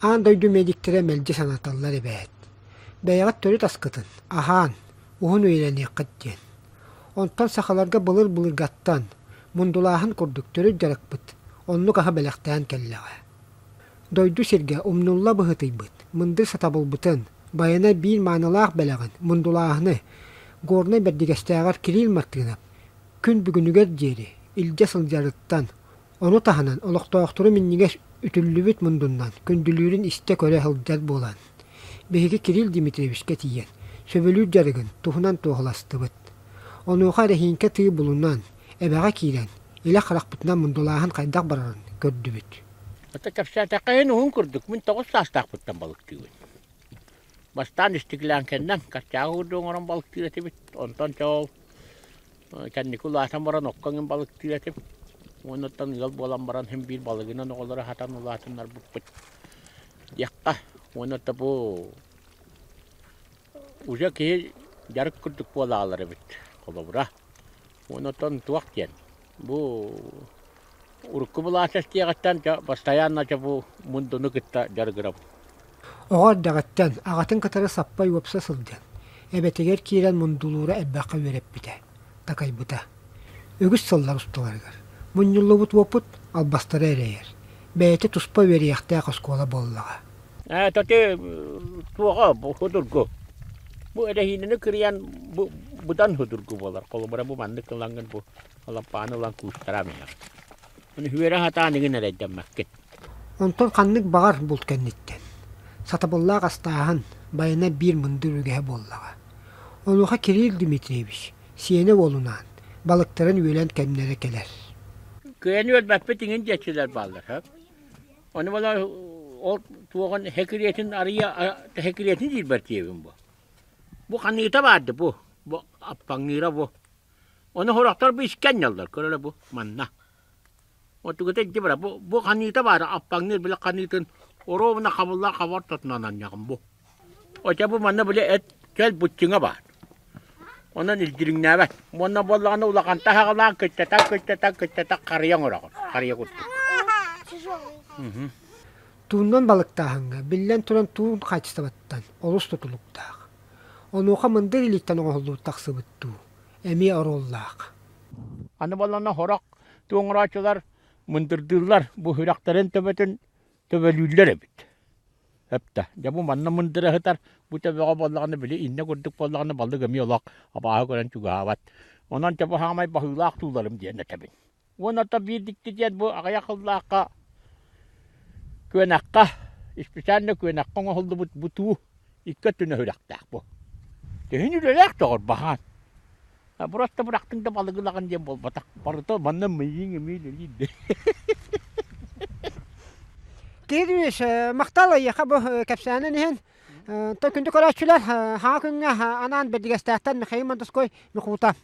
Аан дойду медиктэрэ мэлдьи санаталлар эбээт: бэйэҕит төрүт аскытын аһаан, уһун үйэлэниэххит диэн. Онтон сахаларга былыр-былыргаттан мундулааһын курдук төрүт дьарыкпыт оннук аһы бэлэхтээн кэллэҕэ. Дойду сиргэ умнулла быһыытыйбыт мындыр сатабылбытын, Байанай биир маанылаах бэлэҕин мундулааһыны Горнай Бэрдигэстээҕэр Кирилл Мартынов күн бүгүнүгэр диэри илдьэ сылдьарыттан, ону таһынан олохтоохтору минньигэс үтүллүбүт мундуннан күндүлүүрүн истэ-көрө сылдьар буолан, биһиги Кирилл Дмитриевичкэ тиийэн, сөбүлүүр дьарыгын туһунан туоһуластыбыт. Онуоха эрэһииҥкэ тыы булунан, эбэҕэ киирэн, илэ харахпытынан мундулааһын хайдах барарын көрдүбүт. Ата кэпсээтэххэ иһин уһун курдук, мин 9 саастаахпыттан балыктыыбын. Бастаан истиклээҥкэннэн каччааҕы курдук оҥорон балыктыыр этибит, онтон чэ ол кэнники улаатан баран окко эҥин балыктыыр этим. Уонуттан ыал буолан баран син биир балыгынан оҕолору аһатан улаатыннарбыппыт диэххэ. Уонна бу уже киһи дьарык курдук буола хаалар эбит холобура. Уонуттан туох диэн бу Урукку былаас эстиэҕиттэн дьэ постоянно дьэ бу мундуну кытта дьарыгырабын. Оҕо эрдэҕиттэн аҕатын кытары саппай уопса сылдьан, эбэтигэр киирэн мундулуура элбэххэ үөрэппитэ, такайбыта. Үгүс сыллар усталарыгар мунньуллубут уопут албастары эрэйэр, бэйэтэ туспа үөрүйэхтээх оскуола буоллаҕа. Ээ, тати туоҕа бу судургу. Бу эрэһиинэни кырыйан бу быдан судургу буолар. Холобура бу маннык ылаҥҥын бу Лаппааны ылан куустарам иһэҕит. Ону үөрэ сатаан игин эрэйдэммэккит. Онтон ханнык баҕар булт кэнниттэн сатабыллаах астааһын байана биир мындыр үгэһэ буоллаҕа. Онуоха Кирилл Дмитриевич сиэнэ уолунаан балыктарын үөлэн кэмнэрэ кэлэр. Кыайан үөлбэппит иҥин диэччилэр бааллар сөп. Ону була ол туоҕун хэкириэтин арыйа хэкириэтин диирбэр тиийэбин бу. Бу ханыыта баарды бу. Бу аппаҥныыра бу. Ону сорохтор бу искэнньэллэр, көрө бу манна. Отугута илдьи бара бу бу ханыыта баара аппаҥныыр били ханыытын оруобуна хабыллар хаба ортотунан анньаҕын бу. Оча бу манна били эт чөл буччуҥа баар. Онон илдьириҥнээбэт. Уонна буоллаҕына улаханта аһаҕалаан кыччата кыччата кыччата харыйа оҥороҕун, харыйа курдук. Тууннан балыктааһыҥҥа биллэн туран туун хаачыстыбаттан олус тутулуктаах. Онуоха мындыр илииттэн оҥоһуллубут тахсыбыт дуу, эмиэ оруоллаах. Аны буоллаҕына сорох туоҥурааччылар мындырдыыллар, бу сүрэхтэрин төбөтүн төбөлүүллэр эбит. Эптэ. Дьэ бу манна мындыра сытар, бу төбөҕө буоллаҕына били иннэ курдук буоллаҕына балык эмиэ олох абааһы көрөн чугаһаабат. Онон дьэ бу саамай баһыылаах тууларым диэн этэбин. Уонна оттон биир дьикти диэн бу аҕыйах сыллаахха күөнэххэ, специально күөнэххэ оҥоһуллубут бу туу икки өттүнэн сүрэхтээх бу. Төһүн үлэлээх доҕор баһаан. Просто бырахтыҥ да балыгы ылаҕын диэн буолбатах. Барыта манна мыйыҥ эмиэ үлэлиир. Кирилл махтал эйиэхэ бу кэпсээнин иһин. Күндү көрөөччүлэр, хаҥа күҥҥэ анаан Бэрдигэстээхтэн Михаил Мандоской Михута.